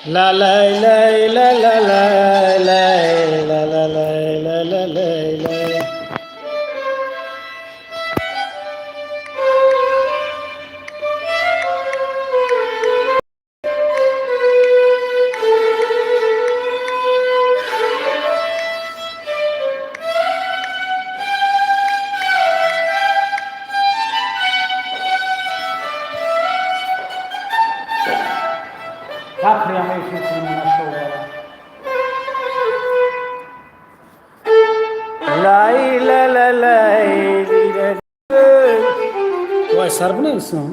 Ла лай лай ла ла лай лай ла ла лай ла ла лай лай. Как прямой эфир не нашел, да? Лай ла ла лай ли ла лай. Вай, сарбнайсың.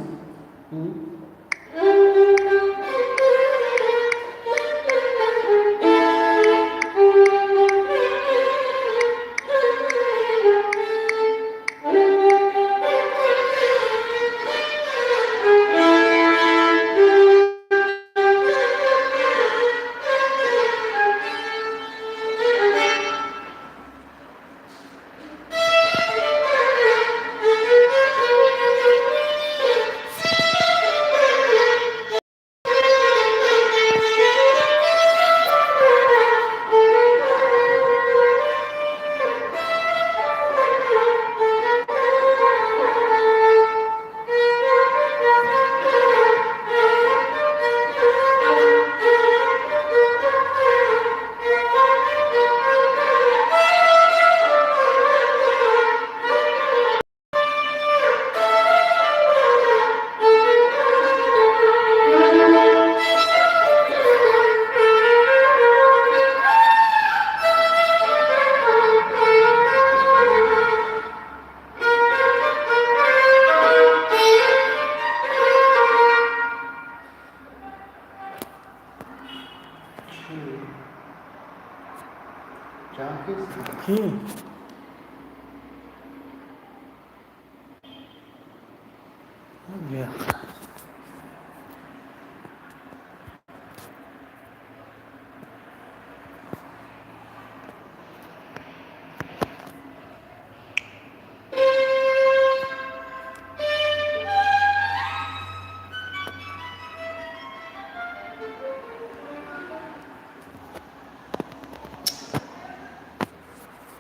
Ки? Бля.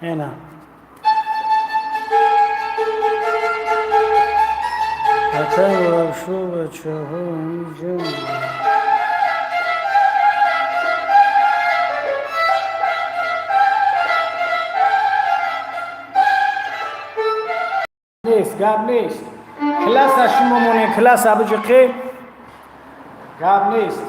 Ена. Ата лапшу бачаҳо инҷо. Нест, гап нест. Класса шумо монем, класса биҷиқе. Гап нест.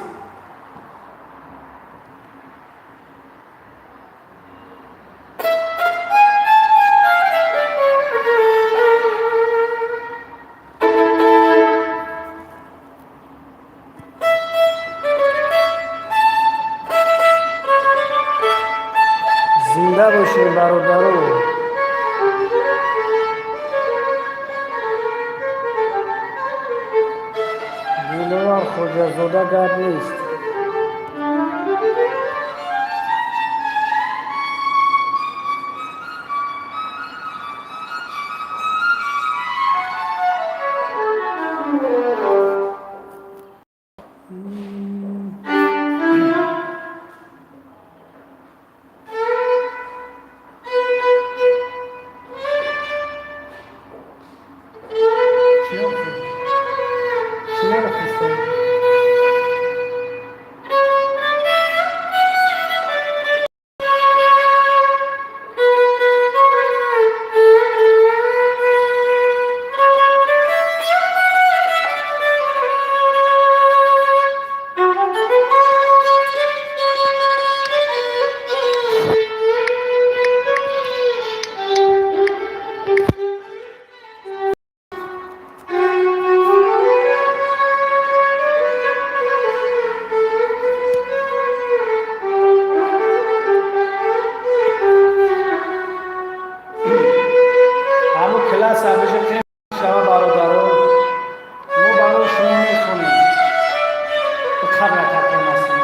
Зинда бошем, бародаро. Диловар Хоҷазода, гап нест. Шуморо хостам. Ҳамун класса биҷиқем шава, бародаро. Мо барои шумо мехонем. Қабла таконасем.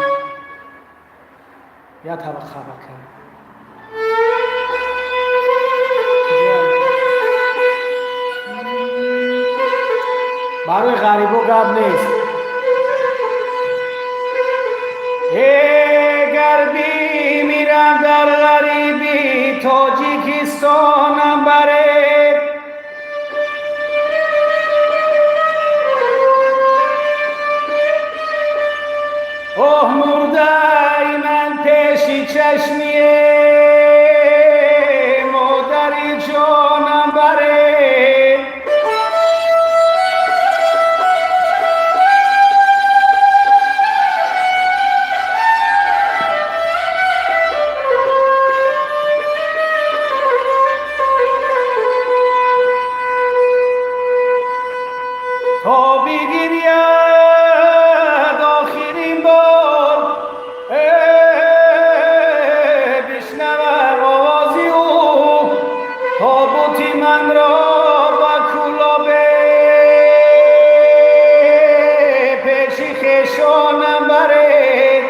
Я табақа бака. Барои ғарибо гап нест. Тоҷикистонам баред. Оҳ, мурдаи ман пеши чашмие модари ҷонам баред. То бигиряд охирин бор, бишнавам овози ӯ, тобути манро ба кӯлобе пеши хешонам баред.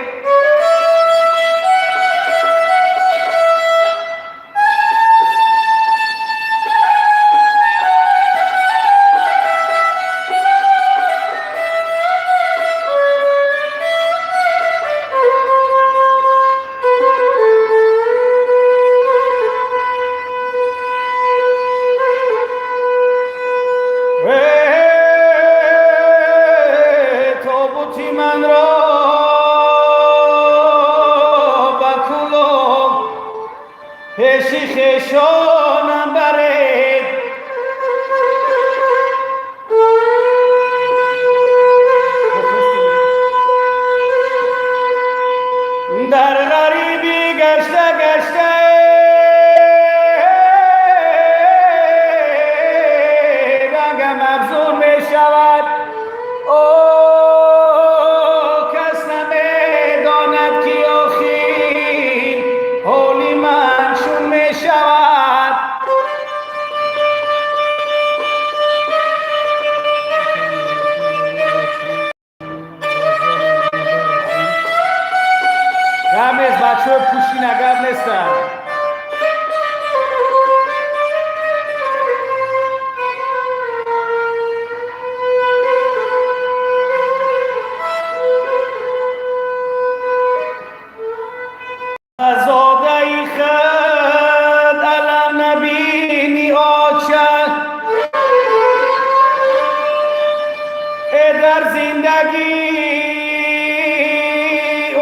Тобути манро ба кӯлоб пеши хешонам баред. Дар ғарибӣ гашта гашта рангам афзун мешавад, о кас намедонад, ки охир ҳоли ман чун мешавад. Гап нест, бачаҳои пӯшина, гап нестанд. Зодаи худ алам набини, оча, э дар зиндагӣ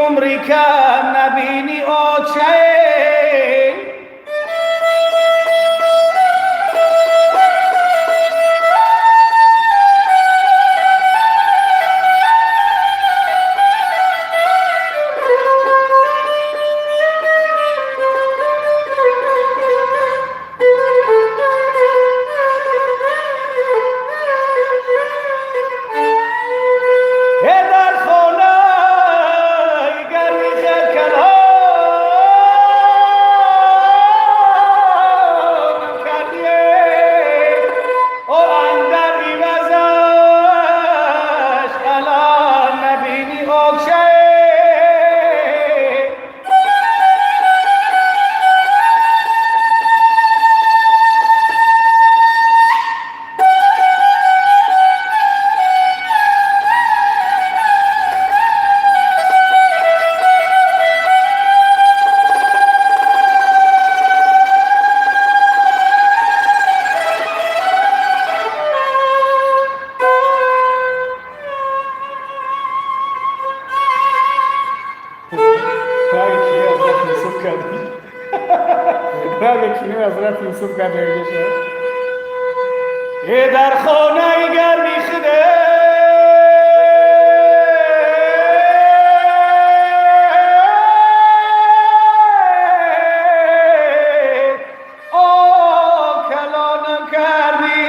умри кам набини, очае. Э дар хонаи гарми худ калонам кардие, о андар ивазаш алам набини, очае. Раги кинои Ҳазрати Юсуф кардӣ, раги кинои Ҳазрати Юсуф кардӣ. Э дар хонаи гарми худе о калонам кардӣ,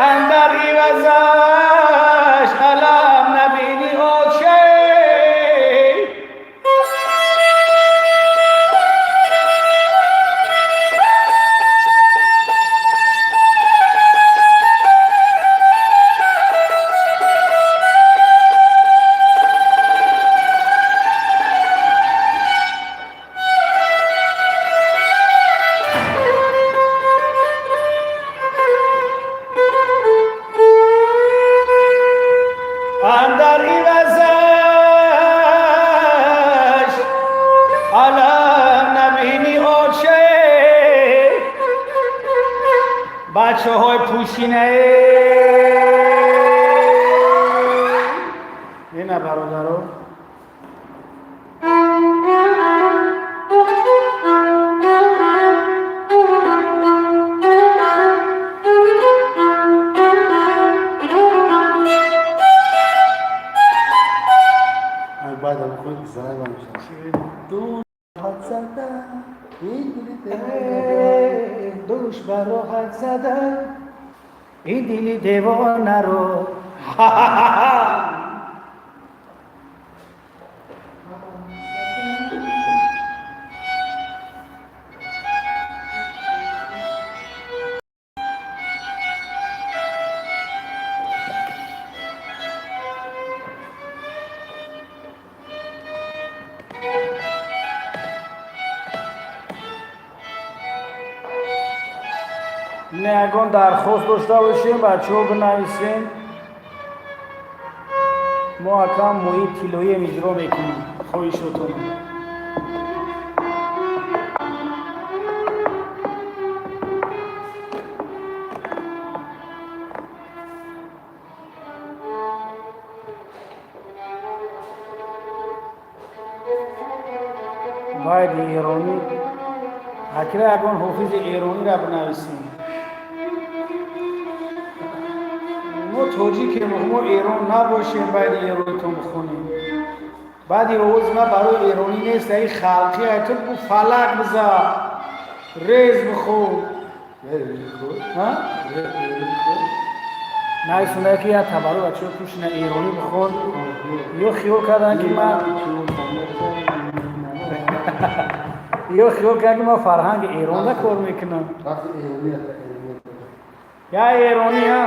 андар ивазаш алам набини, оче. Андар ивазаш алам набини, оче. Бачаҳои пӯшинаe ина бародаро. Баъдам худ занг мешавад. Дӯш ба роҳат зада ин дили девонаро. Не, ягон дархост дошта бошем, бачаҳо, бинависем. Мо акам моҳи тиллоием иҷро мекунем хоҳишотон. Бояд эронӣ акира, ягон ҳофизи эрониро бинависем. Мо тоҷикем, мо эрон набошем, бояд эронитон бихонем. Баъди овози ма барои эронӣ нест, аи халқи ту бу фалак биза, рез бихӯр. Ҳа? Нависонда ки я табару бачаҳо пӯшина, эронӣ бихон. Ё хиёл кардан ки ман, ё хиёл кардан ки ман фарҳанги эронда кор мекунам. Я эронӣ, ҳа.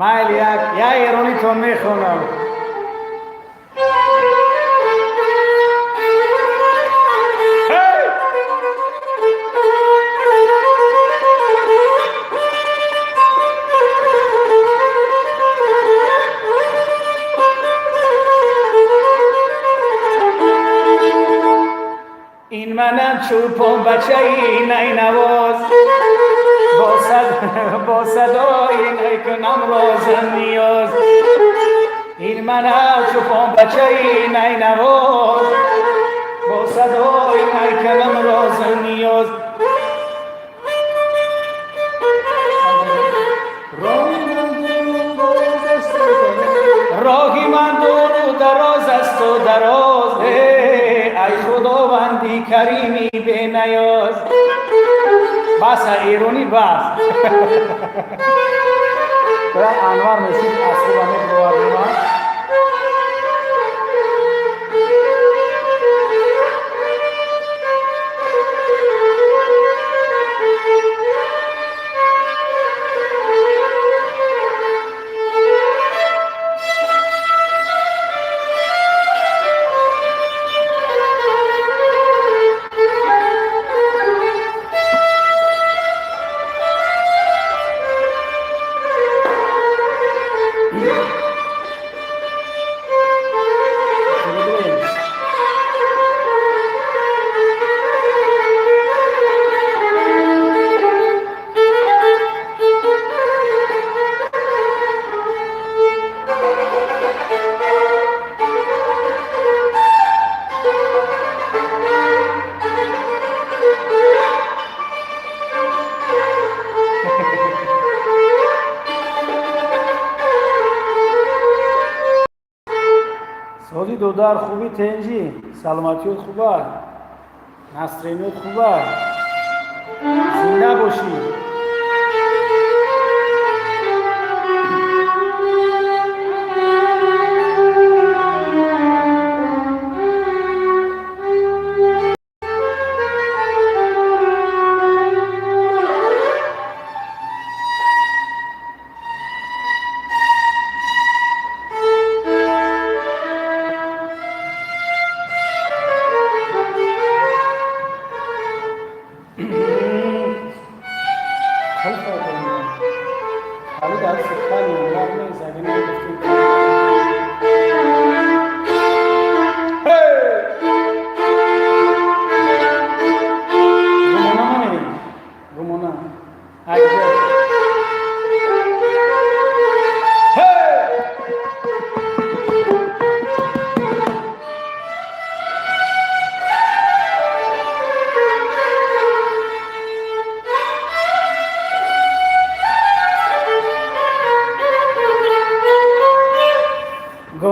Майли, як я эронитон мехонам. Ҳей! Ин манам, чӯпон бачаи найнавоз, бо садои най кунам розам ниёз. Ин манам, чӯпон бачаи найнавоз, бо садои най кунам розам ниёз. Роҳи ман дуру дароз асту дароз, ай худованди карими бениёз. Бас, эронӣ, бас. Анвар мешид, асруба мебировардима. Соди додар, хуби, тенҷӣ, саломатиёт хуба, настроение ёт хуба, зинда бошӣ. Халид аз хали гап нест, агар нагуфтем. Hey!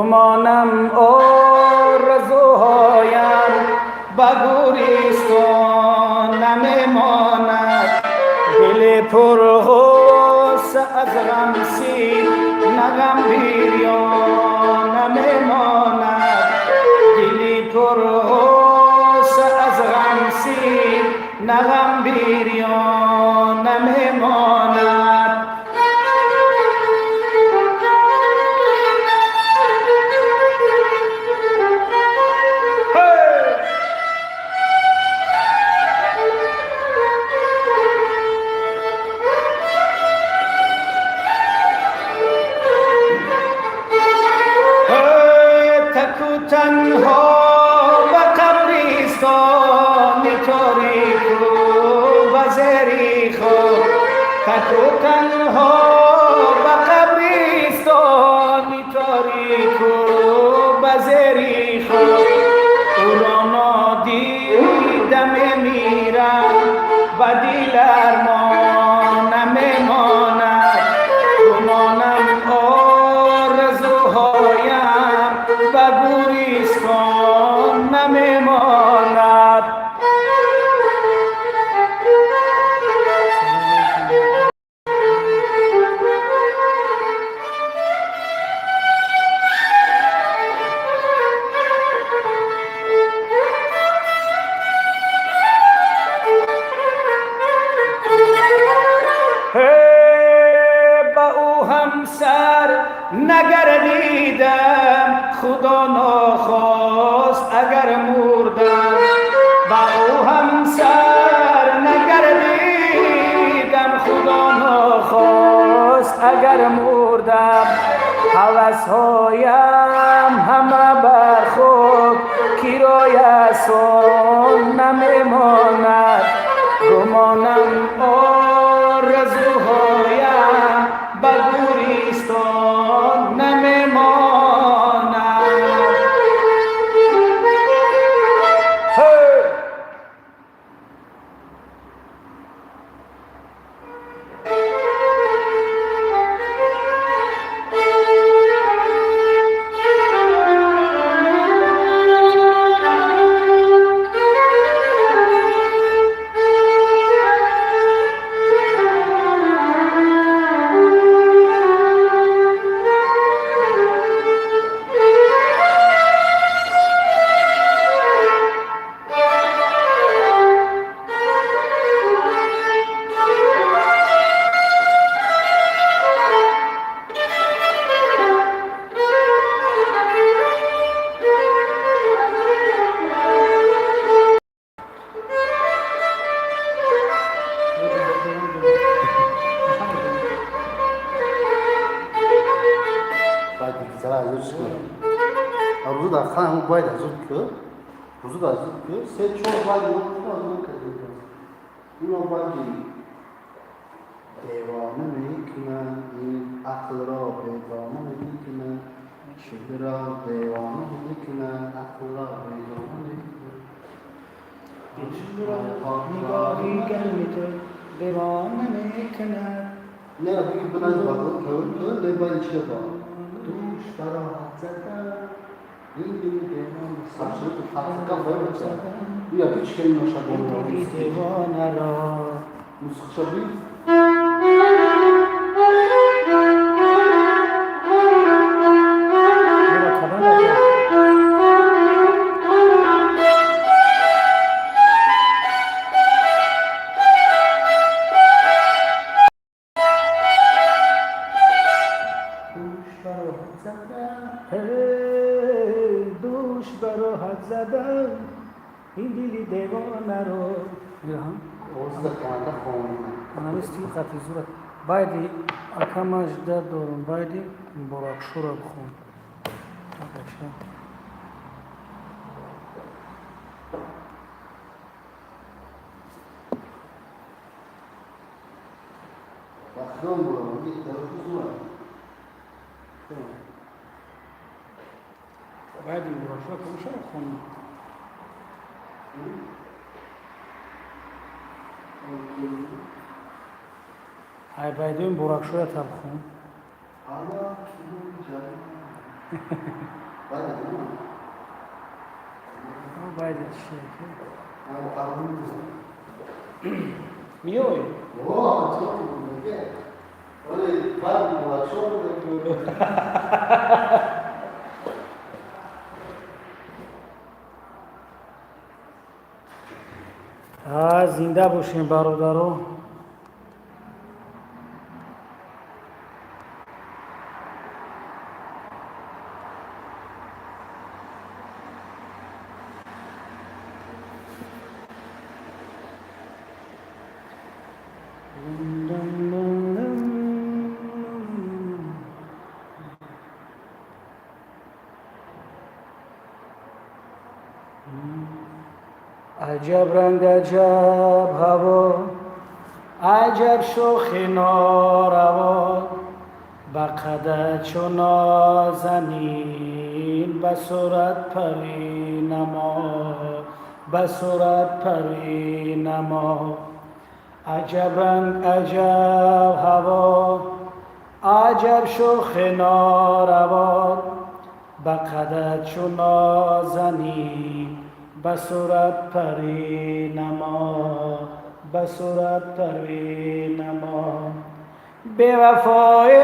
Гумонам орзуҳоям ба гӯристон намемонад. Дили пурғусса аз ғам сина ғам бирён намемонад. Дили пурғусса аз ғам сина ғам бирён намемонад. Таку танҳо ба қабристони торику ба зери хок. Таку танҳо ба қабристони торику ба зери хок. Ӯро нодида мемирам, ба дил армон намемонад. Гумонам орзуҳоям ба гӯристон намемонад. Ба ӯ ҳамсар нагардидам, худо нохост агар мурдам. Ба ӯ ҳамсар нагардидам, худо нохост агар мурдам. Ҳавасҳоям ҳама бар хок кироясон намемонад. Гумонам орзуҳоям ба гӯристон намемонад. Баъд зара аз ёд чӣ рӯзу дар хана ҳамон бояд аз ёд ки рӯзу дар аз ёд ки се чор баъд аз ёд кардем. Ино баъди девона мекунад, ин ақлро бегона мекунад, шеъро девона мекунад, ақлро бегона мекунад. Нигоҳи гарми ту девона мекунад. Не, бигӣ биназ баъд не бояд чӣ ба душ бароҳат задам, ин дили девона саршуд фарқа бояд ча я ҳеч кани ношабон. Дили девонаро мусиқишаби. Мера кадом бача? Душ бароҳат задам. Ҳей, душ бароҳат задам ин дили девонаро. Меҳам Овозда хонанда хонда. Анамисти хати зурат байди акамаш да дорум, байди муборакшура бихон. Бача. Вақтон бурам, ки тарафи зура. Байди муборакшура кадомшаро бихонам? Ай, байдои муборакшура та бихон. Ала тулуи ҷамал. Миёй. Зинда бошем, бародаро. عجب رنگ، عجب هوا، عجب شوخ ناروا، به قدر چو نازنین، به صورت پری نما، به صورت پری نما. عجب رنگ، عجب هوا، عجب شوخ ناروا، به قدر چو نازنین، به صورت پری نما، به صورت پری نما. بی وفایی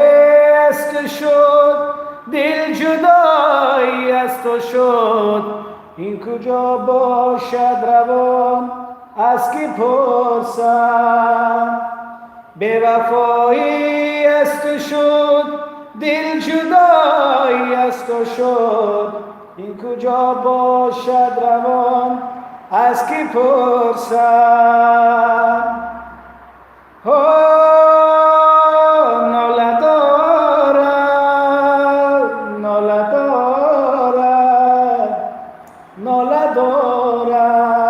از تو شد دل، جدایی از تو شد، این کجا باشد روان، از کی پرسم؟ بی وفایی از تو شد دل، جدایی از تو شد، این کجا باشد روان، از کی پرسم؟ ناله دارم، ناله دارم، ناله دارم،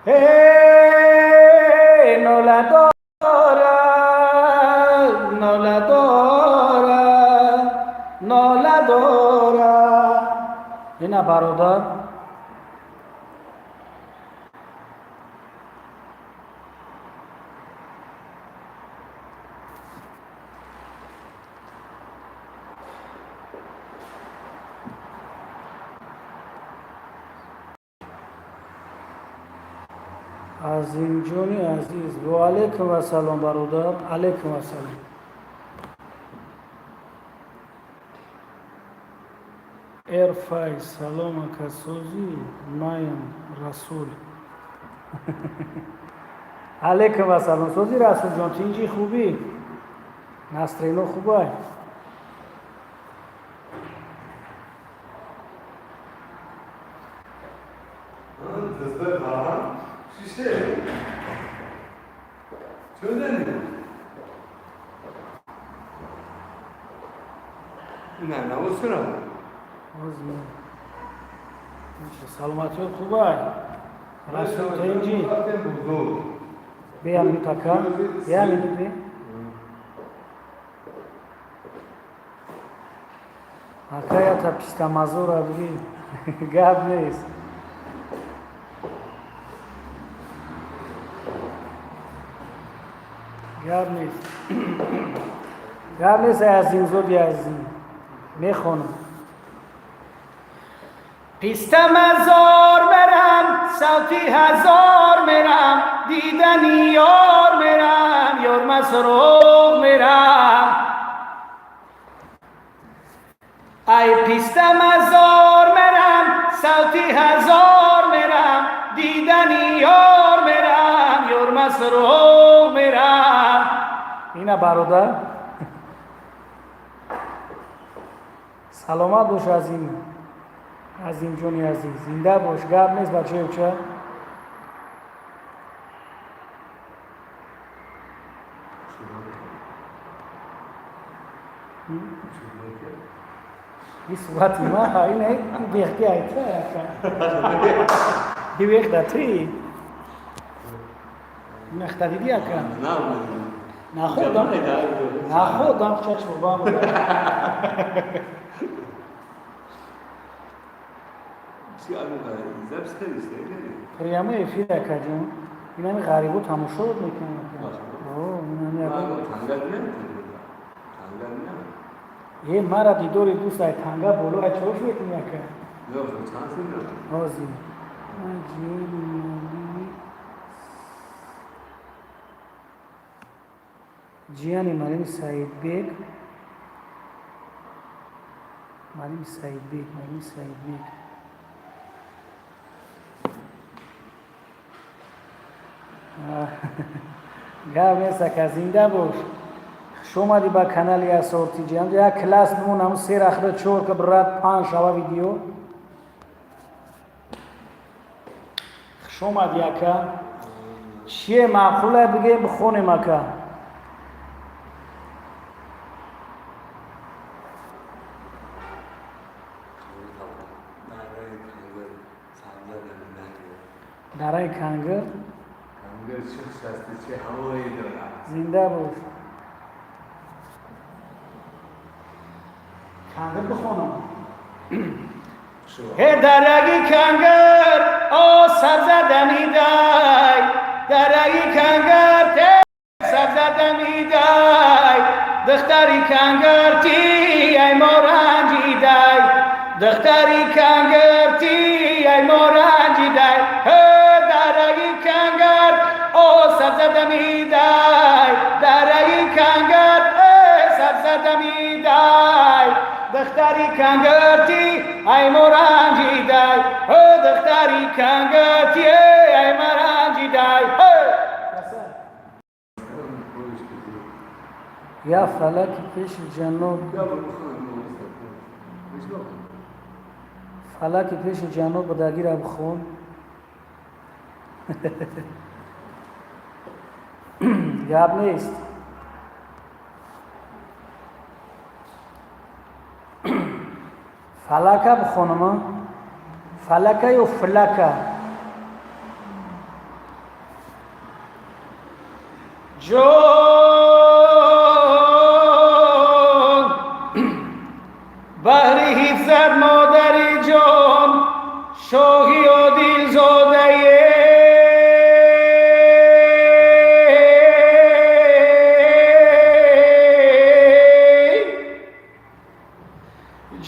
هی ناله دارم، ناله دارم، ناله دارم. Ина, бародар. Азимҷони азиз, ва алайкум ассалом, бародар, алайкум ассалом. Эрфай, салом, акасозӣ? Маям Расул. Алайкум ассалом, созӣ, Расулҷон, тинҷи, хубӣ? Настроение хубай? Tezbeh falan. Şişe. Çözen mi? Не, на усра. Саломатиёт хубай, Расул, тинҷи? Бия минутака, я минут, би ака, ята пистамазура биги, гап нест. Гап нест, гап нест. Азимзоди азим, мехонам. Пистамазор мерам, савти ҳазор мерам, дидани ёр мерам, ёр масруқ мерам. Ай пистамазор мерам, савти ҳазор мерам, дидани ёр мерам, ёр масруқ мерам. Ина, бародар, саломат бош, азим, азимҷони азиз, зинда бош, гап нест, бачаи уча. И сурати ма ина бехти айта и бехта ти нахта диди, ака? Находам, находам, чашм бам. Чи запись кардист? Прямой эфир, акаҷон, инами ғарибо тамошо мекунам. Инами. Тангад не? Тангад не? Е, мара дидори дӯст ай танга боло ай чош мекунӣ, ака? Ҳозир ҷияни малими Саидбек, малими Саидбек, малими Саидбек. Гап нест, ака, зинда бош. Хуш омадӣ ба канали Асортиҷи. Ҳамҷа як класс бимон, ҳамн се рахда чор ка брат панҷ шава видео. Хуш омадӣ, ака. Чие маъқула бигем, бихонем, ака? Дараи Кангир. Зинда бош. Кангир бихонам. Ҳе, дараги Кангир о сабза дамидай, дараги Кангир те сабза дамидай, духтари Кангир ти ай моранҷидай, духтари Кангир ти ай моранҷидай. Ҳе, дараги Кангир о сабза дамидай, дараги Кангир э сабза дамидай, духтари Кангир ти ай моранҷидай, ҳе, духтари Кангир ти ай моранҷидай. Я фалаки пеши ҷаноб, фалаки пеши ҷаноб будагира бихон. Гап нест. Фалака бихонама? Фалака ё флака? Ҷон, баҳри ҳифзат модари ҷон, шоҳи одилзодае.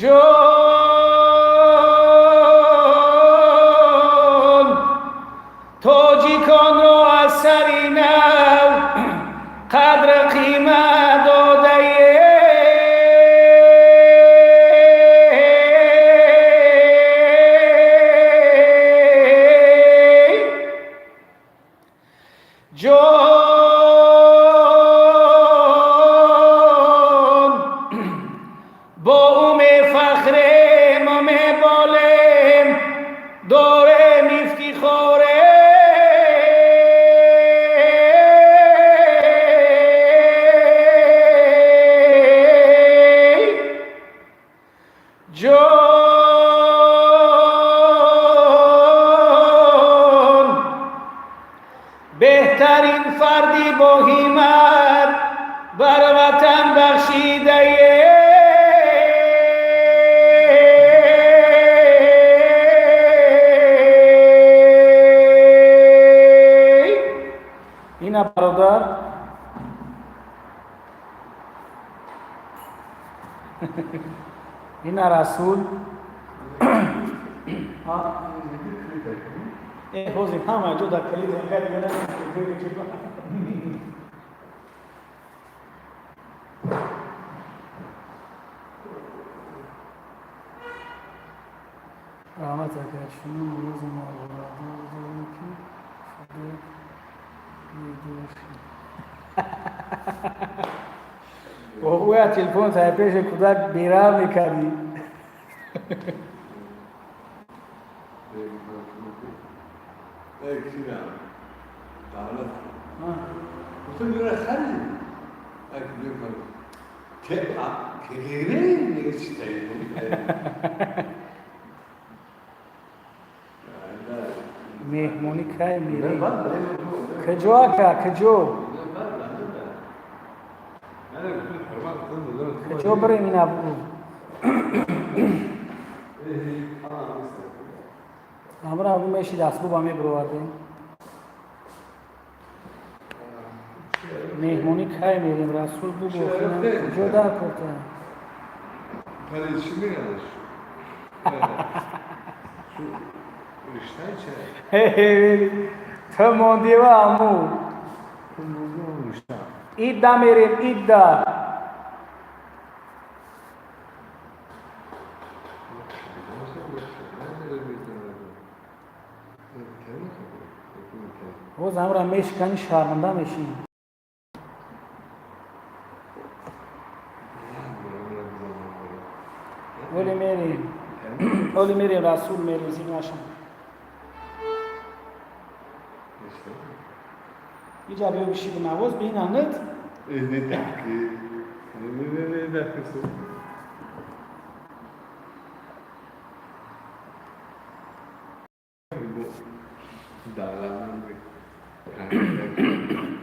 Ҷон, тоҷиконро аз сари нав қадр қимат додае. Ҷон, бо ӯ мефахрем, меболем, дорем ифтихоре. Ҷон, беҳтарин фарди боҳимат бар ватан бахшидае. Ина, бародар, ина Расул. Ҳозир ҳама ҷо дар калид. Раҳмат, ака. Чунин рӯзи марғурадор дорем, ки худо медошт. Оя телефон сай пеши кӯдак берав мекардӣ. Давлат. گفتم یه خری. که که غیره میگه چی تایی. Меҳмонӣ кай мерӣ? Куҷо, ака, куҷо? Куҷо бирем, ина бугӯ. Амра мешид, асбоба мебировардем. Меҳмонӣ кай мерем, Расул, бугӯ, куҷо дар корта? Пари чӣ мегӯяш? Риштаи ча? Ту мондива аму. Ришта. Идда мерем, идда. Боз амра мешикани, шарманда мешӣ. Оли мерем. Оли мерем, Расул мерем, зиг нашам. Иҷа биё биши бинавоз, бинанад. Не так. Не, не, не, не,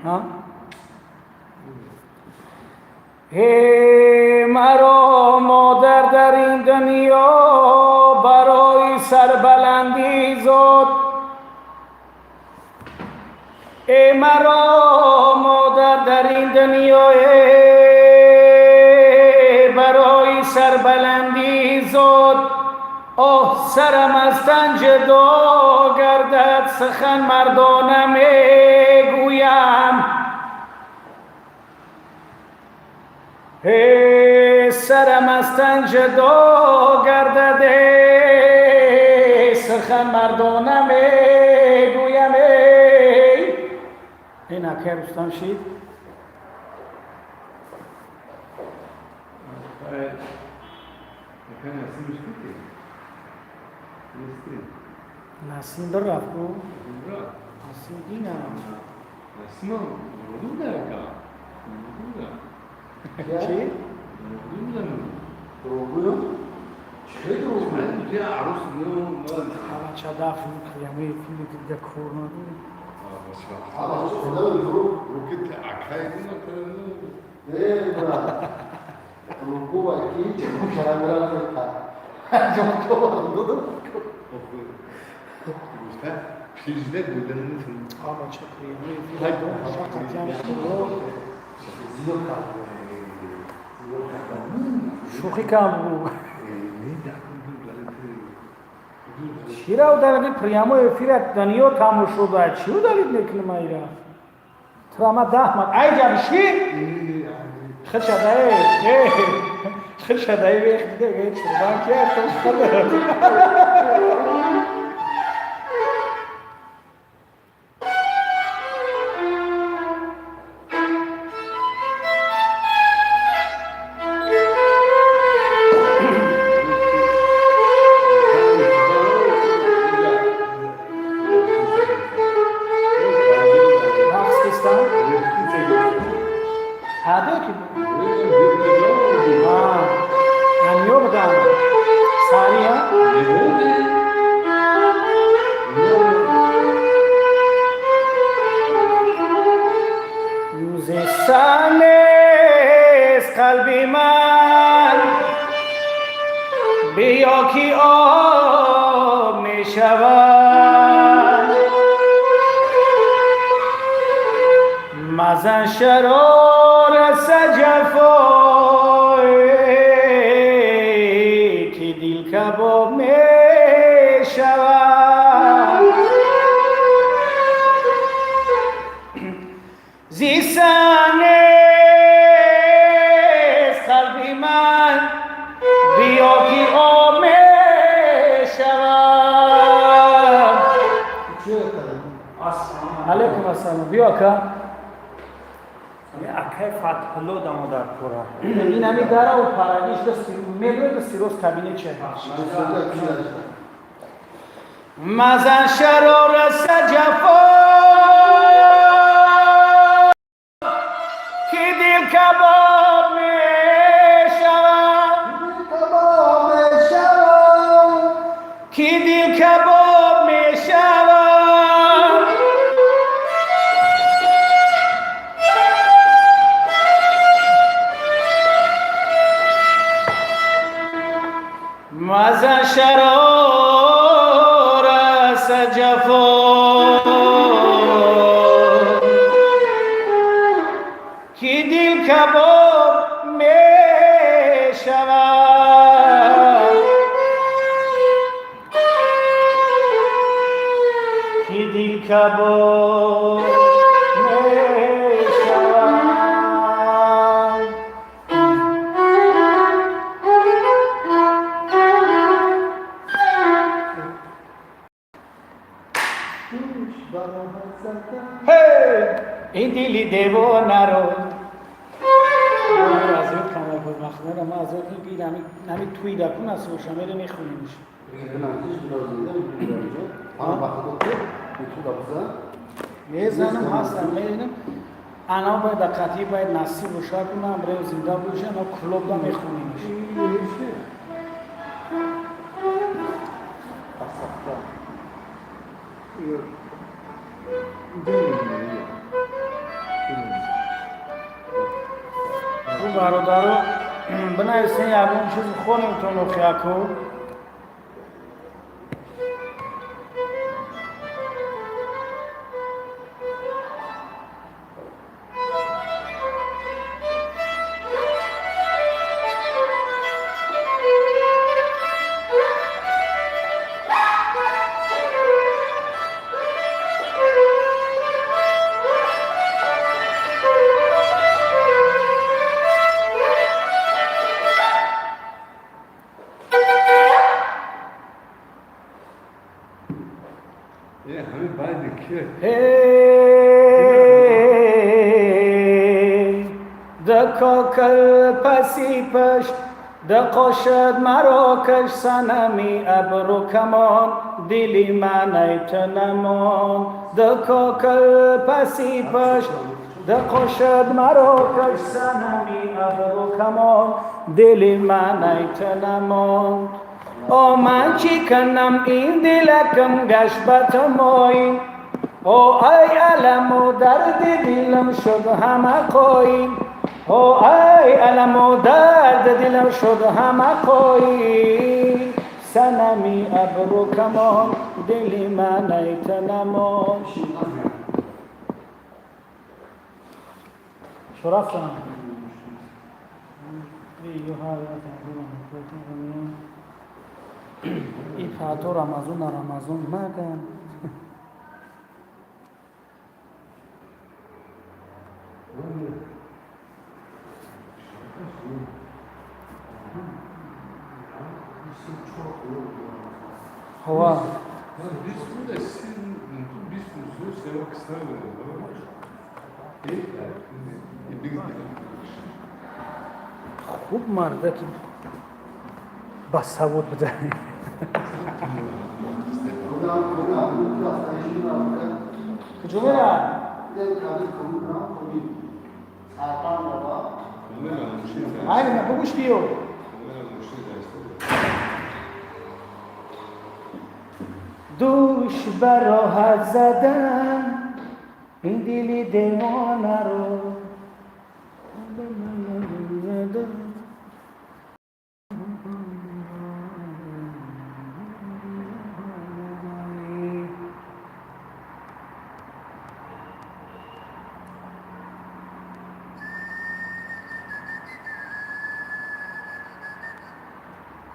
ҳа? Ҳе маро модар дар ин дунё барои сарбаландӣ зод. Э маро модар дар ин дунё барои сарбаландӣ зод. Оҳ, сарам аз тан ҷудо гардад, сухан мардона мегӯям. Сарам аз тан ҷудо гардад, сухан мардона мегӯям. Ин акай Рустам шид. Насим бирафт ку? Насим динам. Чӣ? Дурӯғгӯё? Чӣ дурӯғгӯё? Ҳавача дафн киямои филми дига кор надорем. Э, брат. Дурӯғгӯ ва ки ҷавоб карамира фекар. Ҷавоб Ҳавача киямои филми фақат ям Зиёд кард. Зиёд кард. Шӯхӣ кам буд. Чира ударили прямой эфир дунё тамошо дорад. Чӣ удалить мекунем айра? Трама даҳмат. Ай ҷабиши? Хишадаe. Хишадаe вех диде вех чурбан ки аст хада. Рақс кистан? Ҳадо ки Аниё буданд. Сари ҳа? Юзесанес қалби ман биё ки об мешавад. Мазан шарора ҷафое ки дил кабоб мешавад. Зисанес қалби ман биё ки об мешавад. Алайкум ассалом. Биё ака. Акай Фатҳулло дамо дар кора. Ин ҳами дарау парагиш медоед сироз кабинет че. Мазан шарора ҷафо ки дил кабоб мешавад. Ки дил кабоб мешавад. Мазан шарора ҷафо ки дил кабоб мешавад. Зинда бош мешавам. Ин дили девонаро аз ёд камакмахмада ма аз ёд нами туи дакун аст ошамере мехонемш. Мезанам, ҳастам, мебинам, ана бояд даққатӣ, бояд насиб боша кунам, рев зинда боша, ана клубда мехонемш. Ӯ бародаро, бинависен, ягон чиз хонем то нохияку. Ҳамин баъди кия? Дакокал паси пашт дақошад марокаш, санами абру камон, дили манай ту намон. Дакокал паси пашт дақошад марокаш, санами абру камон, дили манай ту намон. О, ман чӣ канам, ин дилакам гашт ба тамоин. О, ай аламу дарди дилам шуд ҳама қоим. О, ай аламу дарди дилам шуд ҳама қоим. Санами абру камон, дили манай ту намон. Шо рафтам? И фато Рамазон на Рамазон маган. Ҳава. Biz burada sizin bir sürü sevmek istemiyorum. Değil. Хуб, мардаки басавод буда. Куҷо мера? Айна бугӯш биё. Дӯш ба роҳат задан ин дили девонаро.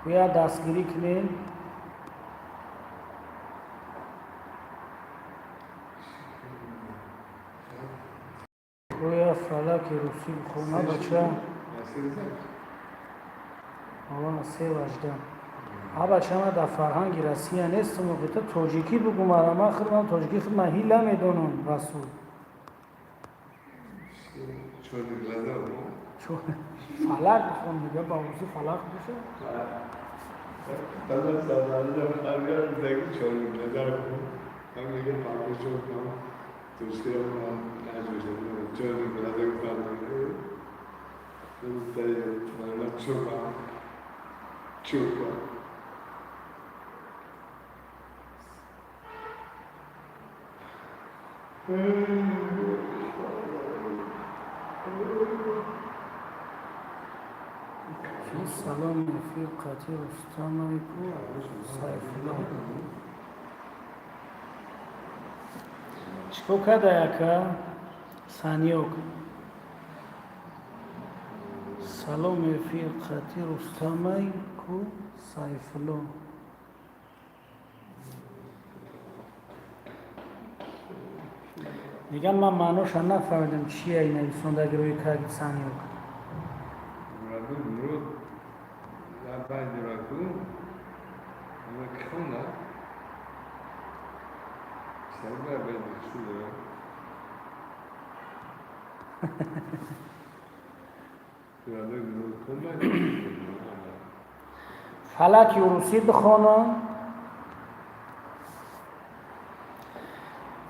Куя дастгирӣ кунем. Куя фалаки русӣ бихона, бача. Ава 3:18. А бача, ма дар фарҳанги Россия нестам, то тоҷикӣ бугум. Ма худман тоҷикӣ худ ман ҳила медонам, Расул. Фалак бихон, дига ба русӣ фалак боша. Tamam, sen من میگه پرپشت کنم توشته من نجوشه چون میگه من چوبا چوبا. Салом, эфир қати Рустамовику Сайфулло. Чикор карда яка Санёк? Салом, эфир қати Рустамайку Сайфулло. Мегам, ман маъноша нафаҳмидам, чия ин нависондаги рӯи карди санёк. Мурадул мурод я байди раку ама кхона сарба байди шуда. Мурадул мурод кунда. Фалаки урусӣ бихонам.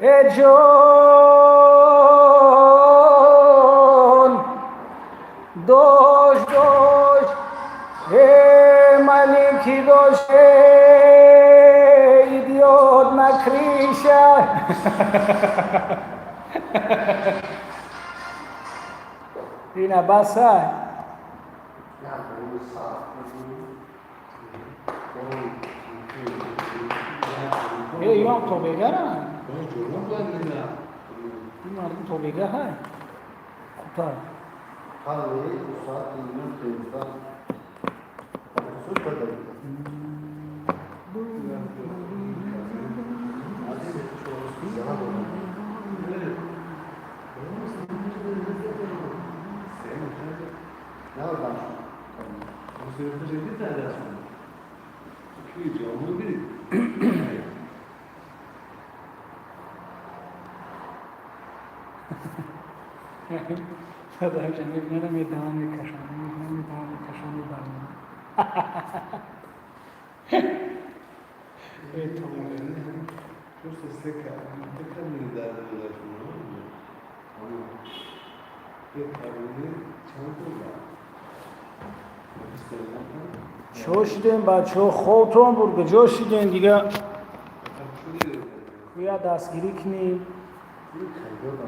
Э ҷон, дош, дош, э малики, дош, идиот на крыше. Ина баса. Я говорю, саат. Э, имам тобегара, ин мардум тобега ҳай хубтар. Kahveyi bu saat 24'te Bakıyorsun kadar. Yana doğru. Ne var ben? Мебинам, даҳан мекашам, мебинам, даҳан мекашам, мебарам. Э, тобега. Просто сека, тека не да да ама е чанд да. Чо шидем, бачаҳо? Хобтон бур, куҷо шидем дига? Куя дастгирӣ кунӣ. Bir kaydı da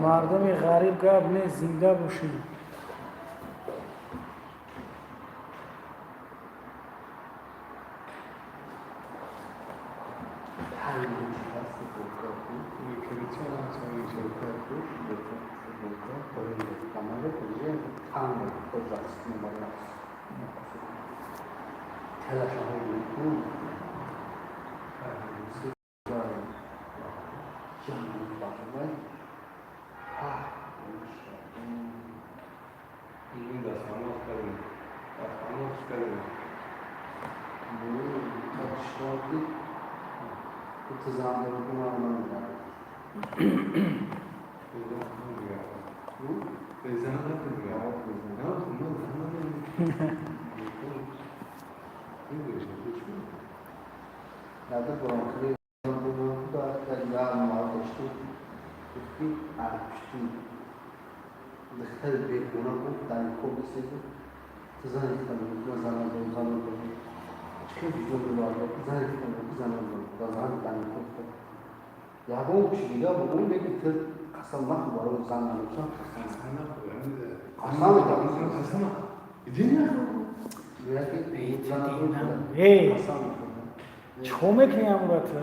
Мардуми ғариб гап не, зинда бошед. Надо было я мардашти гуфти арпишти духтари бегуна гуфт дар кор биседу ту зани худам ман зана дорам, зана дорам, чӣ видео мебарда, зани худам, зана дорам, дар зан дар кор ягон чи дига бугӯ неки, ту қасам нахӯр барои зан надоштан, қасам қасам. Э, чикор мекунӣ амура ту?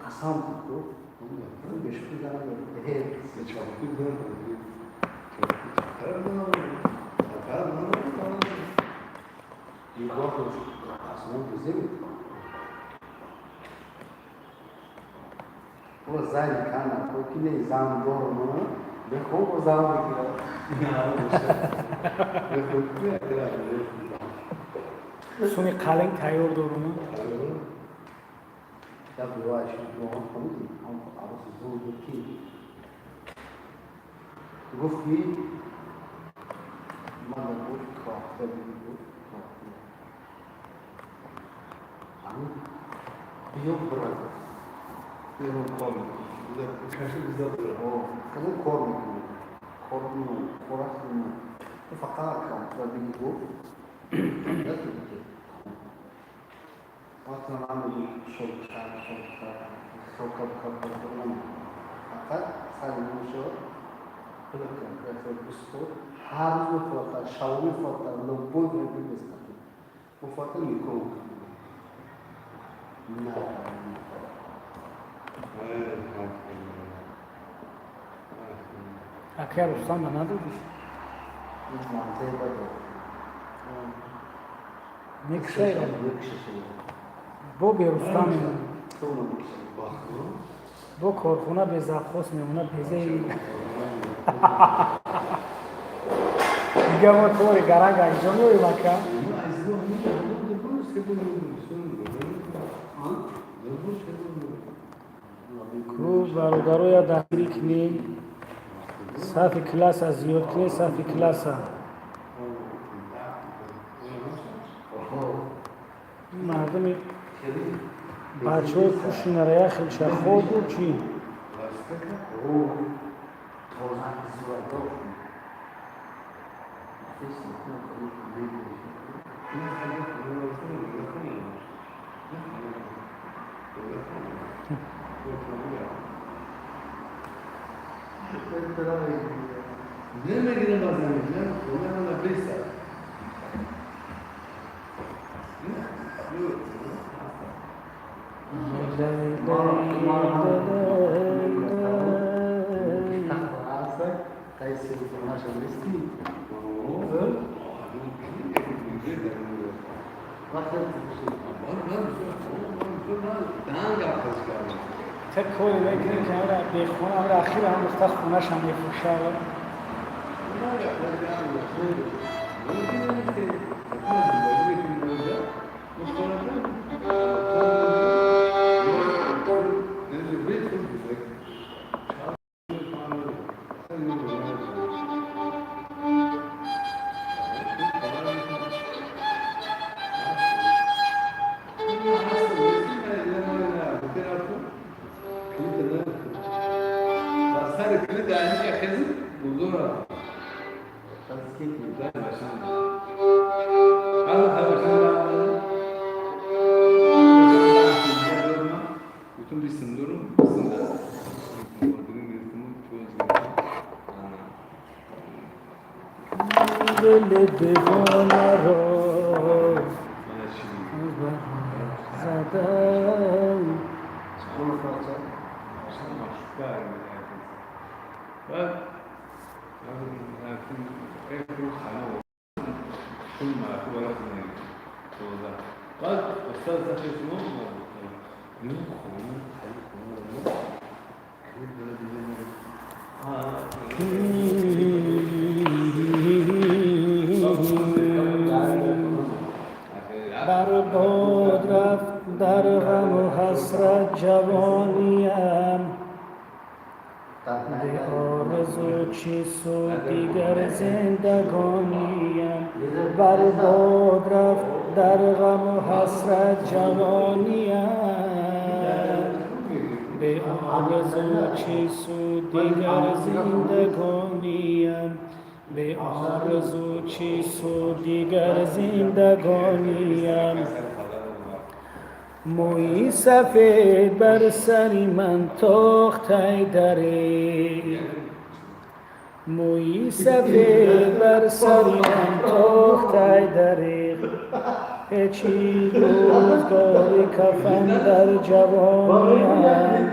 Қасам бешухӣ зана дорам. Зани кана ки не зан дорам, бехоб зан мекунад. Суни қалин тайёр дорум. Як бивояш хонидӣ, арӯси зур буд, ки гуфт, ки ман гуфт кофта буд, биё бира. Кадом кор мекунӣ? Кор хӯрак, фақат кофта бигӣ, гуфт. Вақте ман фақат сари мешавад, ҳар рӯз мефурохтад, шабо мефурохтад, любой время бескату мефурохтад, никоҳ на. Акая Рустам ба надодиш? Мекушай бо берустам мемонад, бо корхона безавхоз мемонад, безаи дига мо кори гаранг анҷом меоем, ака. Ку бародароя дастгирӣ кунем, сафи класса зиёд кунем, сафи класса. Мардуми бачаҳои кушинара як хелша хобу чӣ? نمیگیرم از زمین، خونه من بیست. Та кори мекунем, ки ҳамра бехона, ҳамра ахир ҳам гуфта, хонашам мефурӯшава. دل دیوانه را زدم. برباد رفت در غم و حسرت جوانیم، به آرزو چی سود دیگر زندگانیم. برباد رفت در غم و حسرت جوانیم، به آرزو چی سود دیگر زندگانیم. به آرزو چی سود دیگر زندگانیم. موی سفید بر سری من تاخت دریغ، موی سفید بر سری من تاخت دریغ. چی روزگاری کفن در جوانیم،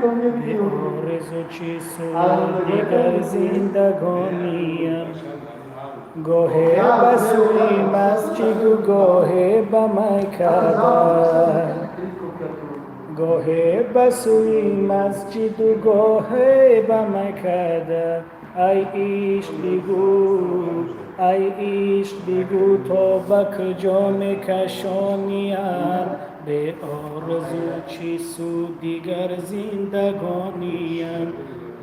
به آرزو چی سود دیگر زندگانیم. گاهی به سوی مسجد و گاهی به میکده، گاهی به سوی مسجد و گاهی به میکده. ای عشق بگو، ای عشق بگو تا به کجا میکشانیم. به آرزو چی سود دیگر زندگانیم،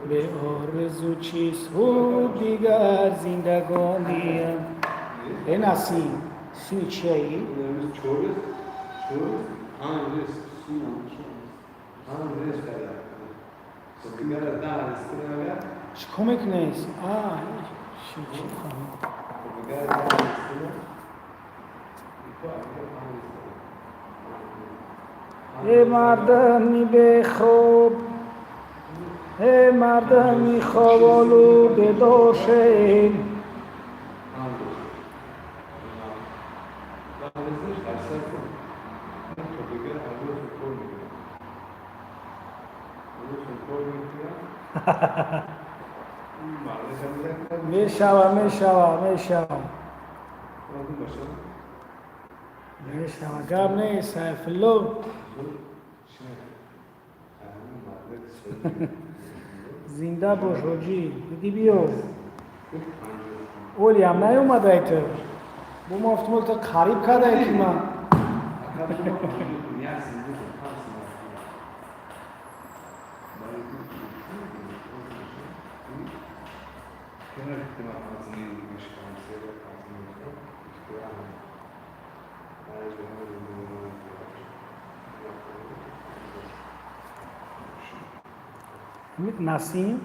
به آرزو چی سود دیگر زندگانیم. эй Насим, сини чияи? Чӣ мекунес? Чӣ фаҳмид? Эй мардами бехоб, эй мардами хоболу, бедор шед. Мешава, мешава, мешава, мешава, гап нест, Сайфулло. Зинда бош, ҳоҷӣ, диди, биё, олиам наёмадай ту, бо мо автомобил ту қариб кардай ки ман. Насим,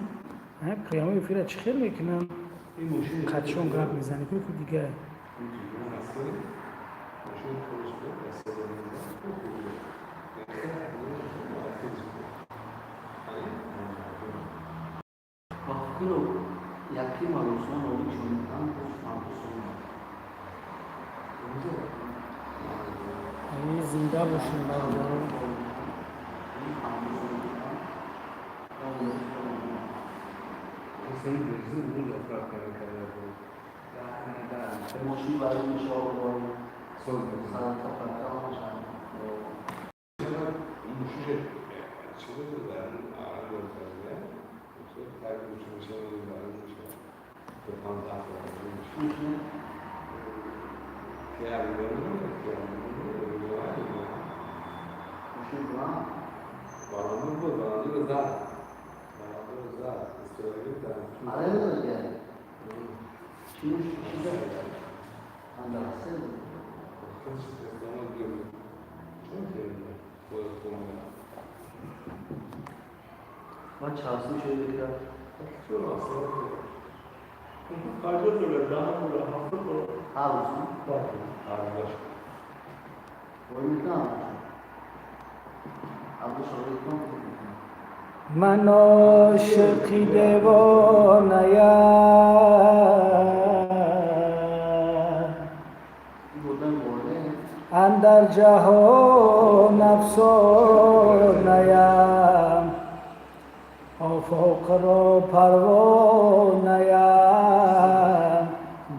прямой эфира чӣ хел мекунам? Қатшон гап мезанӣ ку дига. Ба фикру яки маросима олик шунидан панҷосон. Зинда бошем, бародарон. Мошини барои мешавад, санъат мешавад. Мошини баланд. Аре, яъне чӣ чиза андарасе. Ман чавсим шуда ки. Ҳар рӯз ой мекунам, абдушоҳид мекунам. Ман ошиқи девонаям. Бурдан ворде. Андар ҷаҳон афсонаям, офоқро парвонаям,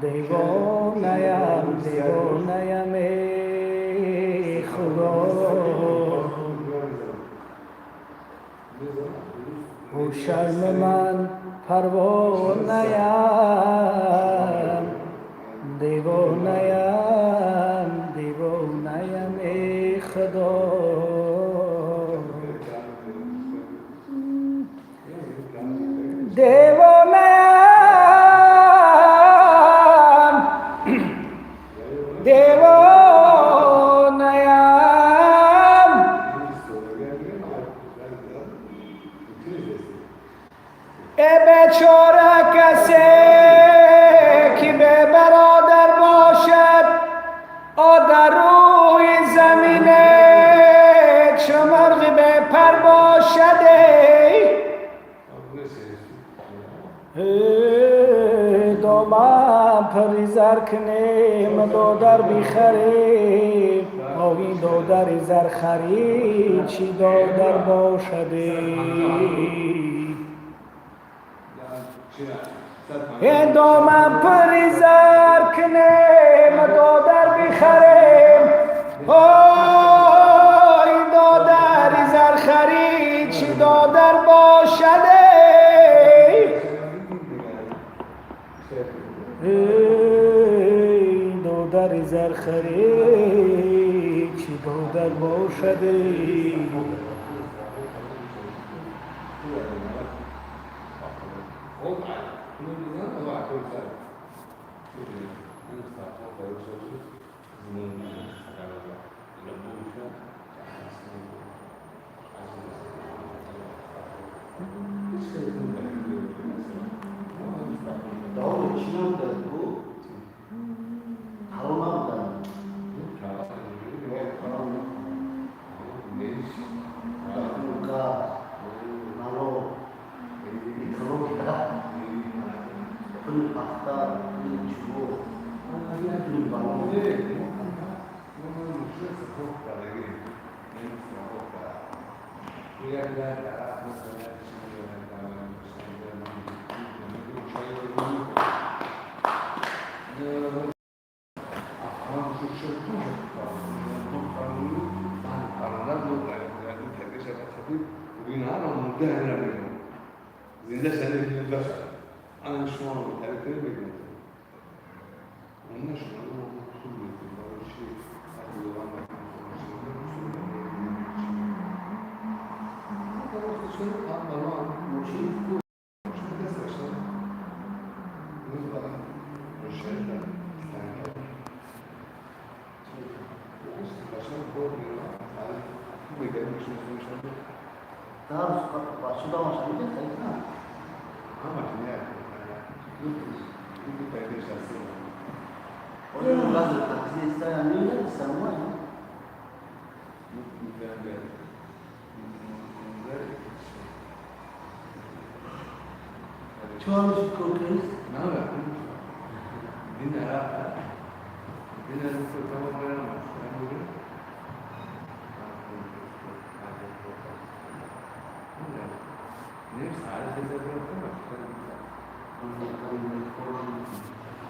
девонаям, девонаям, эй худо. Ӯ шарми ман парвонаям, девонаям, девонаям, эй худо. Девонаям, девонаям. Э бечора, касе ки бе бародар бошад, о дар рӯи замине чу мурғи бепар бошад. Эй доман пари зар кунем, додар бихарем, о ин додари зархарид чӣ додар бошад? Э доман пари зар кунем, додар бихарем, о ин додари зархарид чӣ додар бошад? Эй додари зархарид чӣ додар бошад? Даво чӣ набудад бу? Ҳалол набудад. Газ, налог, экология, пули пахта, пули чӯб, пули балон. ده هنا میگم زنده شده که داشت انا شما رو به طریق میگم اون شما رو پول میدیم برای چی؟ از دوام Чуамш кокрис?